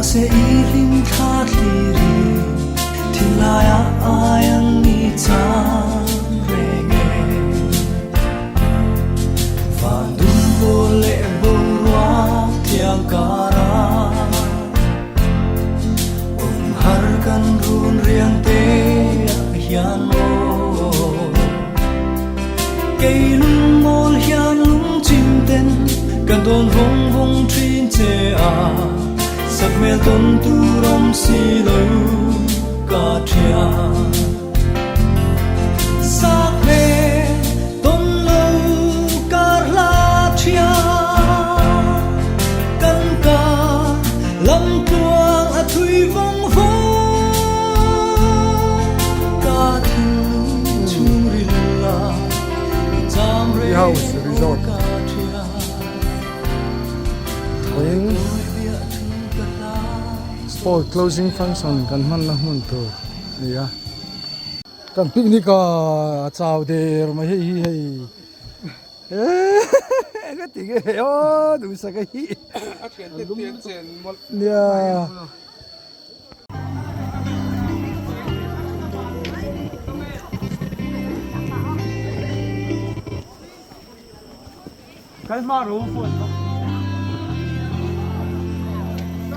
Mahse i hlimthla thlirin thinlai ah ai an ni chang reng e. Van dum pawl leh boruak thiang karah awm har kan run riang te ah hian maw. Kei lungmawl hian lungchim ten kan tawn vawng vawng thin che a, sak hmel tawn tur awm si lo ka thian. Sak hmel tawn lo kar hla thian, kan kar lam tluang a thui vawng vawng. Ka thinlung chhungril la i cham Tea House Resort Vawiin Sport closing function kan hmanna hmun tur a ni a. Kan picnic a chau der mai hei hi hei eee ka ti nge aw duhsak a hi nia.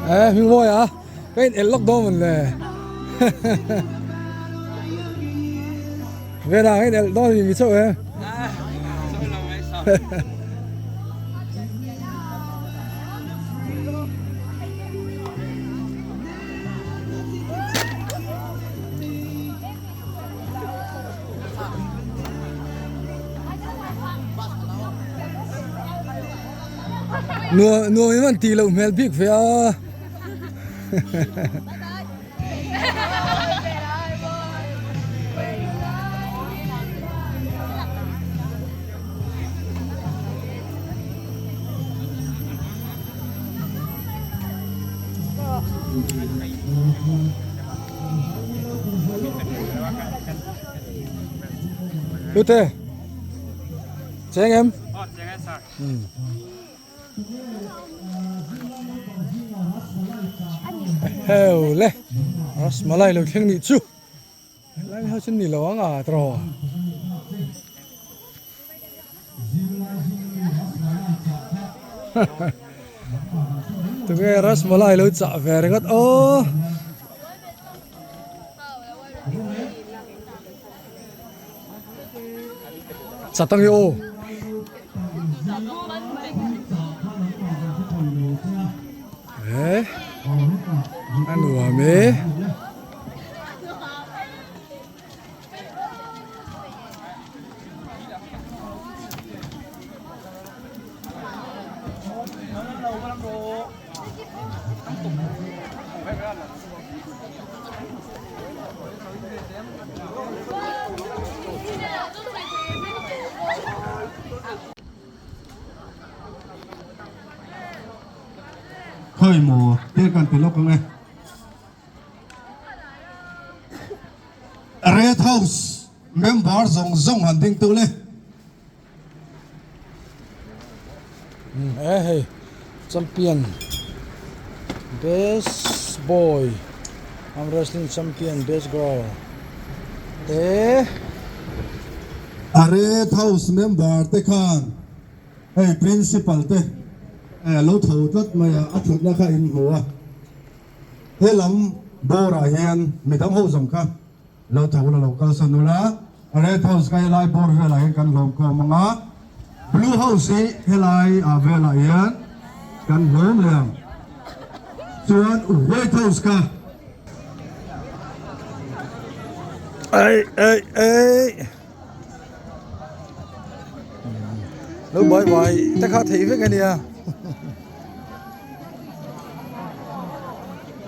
Ê, Hưng Voi à? Cái anh lóc đó mình nè. Về nào cái đó thì mình sợ em. Nuam nuam in an tih loh hmel bik ve a. Hlute cheng em? Aw cheng e sir. Heu le rasmalai lo thleng nih chu helai ho chu ni lo ang a tawh. Tunge rasmalai lo chah ve ringawt aw. Chat ang i aw. Eh, a nuam e. Khawi maw tir kan ti lawk ang e. Red House member zawng zawng han ding tu le. He hei champion best boy arm wrestling champion best girl te. A Red House member te khan hei principal te a lo tho tlat mai a, a thutna kha in hmu a, helam bawrah hian midang ho zawng kha Lo tho ula lo kalsan ula, Red House kha helai bawr velah hian kan hlawm khawm ang a, Blue House hi helai ah velah hian kan hlawm leh ang. Chuan White House kha. Ei ei ei. Lo buai buai te kha thei vek ania.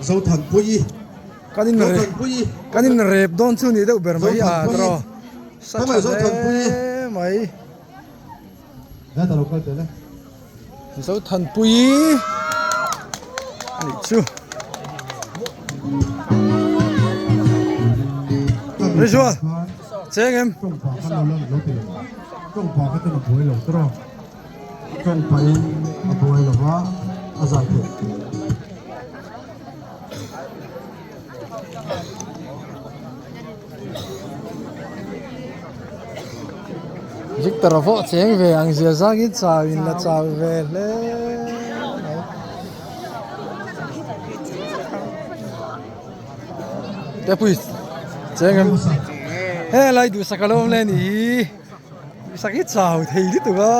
Zothanpuii. Kan in rep kan in rep dawn chu ni deuh ber mai a tawh sa tha hle mai Zothanpuii anih chu Ritual cheng em Victor a pawh cheng ve ang zia zangin chau in la chau ve hle mai. Tepui cheng em he lai duhsak a lo awm le ni hi duhsak hi chau thei lutuk a.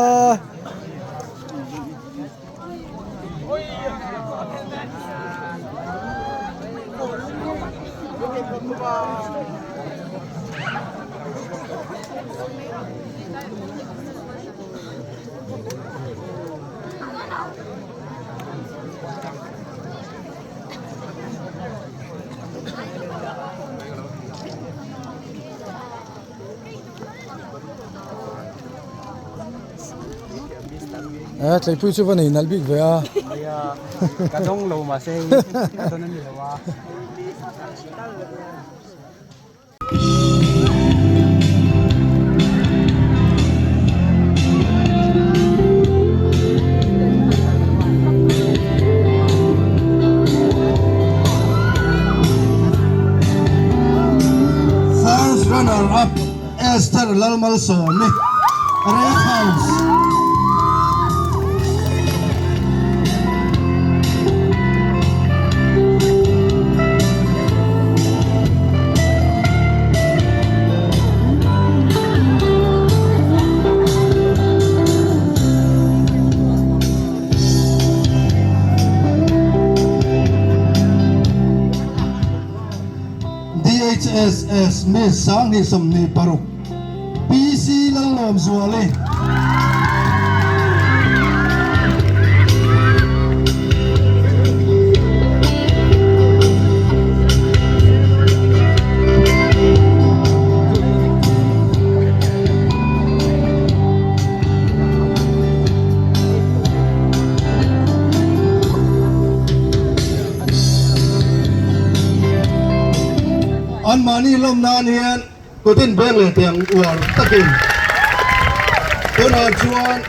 Eh tleipui chu va nei nalh bik ve a nia ka dawng lo mahse ka dawn a ni lo a. First runner up Esther Lalmalsawmi, Red House. DHSS Miss 2026 PC Lallawmzuali. Anmahni lawm nan hian kutin beng leh tiang uar takin tunah chuan.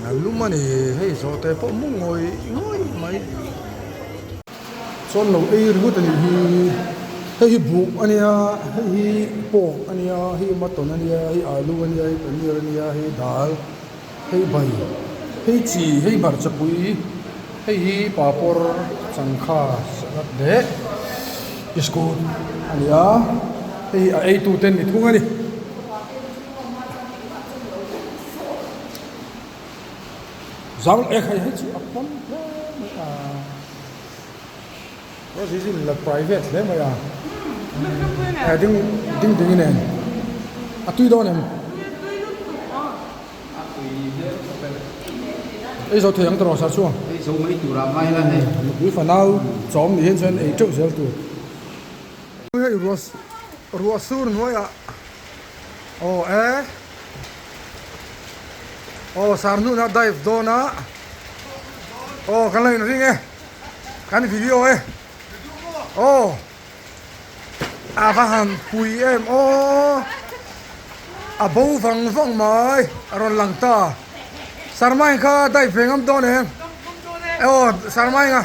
A lum a ni hei zawh te pawh mu ngawih ngawih mai chuan lo ei ringawt a nih hi hei hi buh a nia hei hi pork a nia hei hi mutton a nia hei alu a nia hei paneer a nia hei dal hei bai hei chi hei hmarchapui hei hi papawr changkha salad leh biscuit a ni a hei hi a ei tu ten ni thung a ni. Zang e khai hei chu a pawm hle mai a Rosy hi la private hle mai a e ding ding ding nen a tui dawn em ei zo thei ang tawh sar chuan ei zo mai tur ah ngai la hei nupui fanau chawm ni hian chuan ei teuh zel tur hei ruah ruah sur hnuaiah Aw e Aw sar hnuna dive dawn a Aw kan lo inring e kan video e Aw a va han pui em aw a bo vang vang mai a rawn lang ta Sarmain kha dive ve ngam dawn em Aw Sarmain a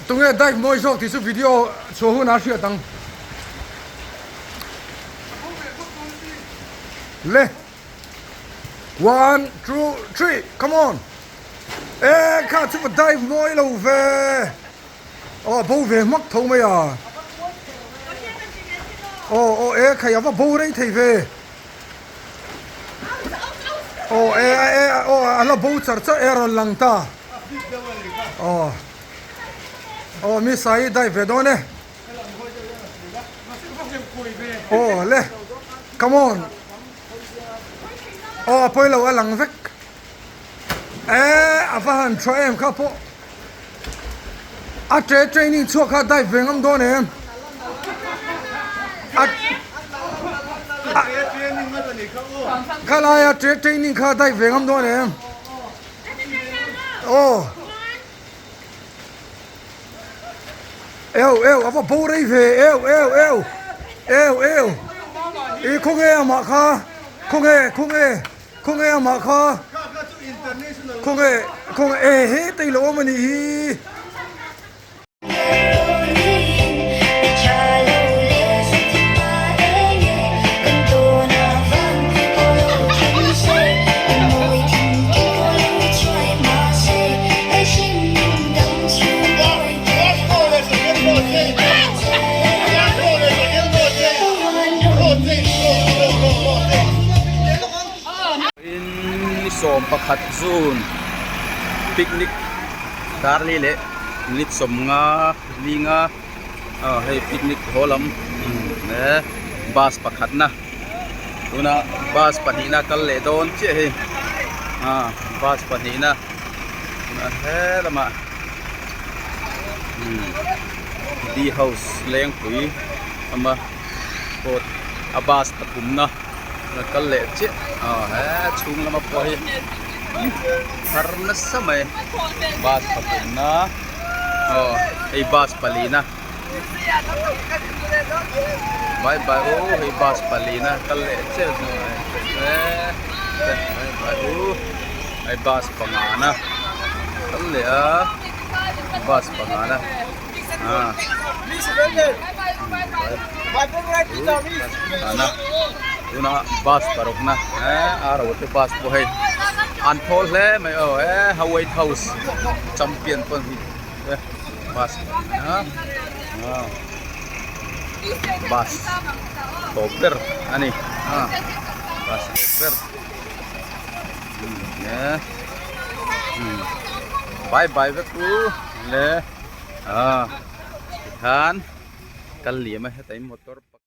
Tunge dive mawi zawk tih chu video chhuah hunah a hriat ang. Le One, two, three, come on! E kha chu va dive mawi lo ve. Aw a bo ve hmak tho mai a. Aw aw e khai a va bo rei thei ve. Aw e e aw a la bo char char e rawn lang ta. Aw aw mi sai dive ve dawn e. Aw le come on. Aw a pawi lo a lang vek. Eh a va han tha em kha pawh. A tre training chhuak kha dive ve ngam dawn em? A kha laia tre training kha dive ve ngam dawn em? Aw. Eu eu a va bo rei ve eu eu eu eu eu i khawnge amah kha khawnge khawnge khawnge amah kha khawnge khawnge e he tei lo awm a nih hi. In 11 June picnic darli leh minute 50 linga aw hei picnic haw lam bus pakhatna tuna bus pahnihna kal leh dawn chiah hei ah bus pahnihna tunah he lamah D house lengpui awm a pawt a bus pathumna la kal leh chiah aw he chhung lama pawh hi thar nasa mai bus pathumna aw hei bus palina. Bye bye u hei bus palina kal leh chiah chu bye bye u hei bus pangana kal leh a bus pangana ah tuna bus parukna eh a ro te bus pawh hei an thawl hle mai aw eh Hawaii house champion pawh hi. Bus bus tawp ber a ni a bus tawp ber bye bye vek u le a tikhan kal liam a heta in motor.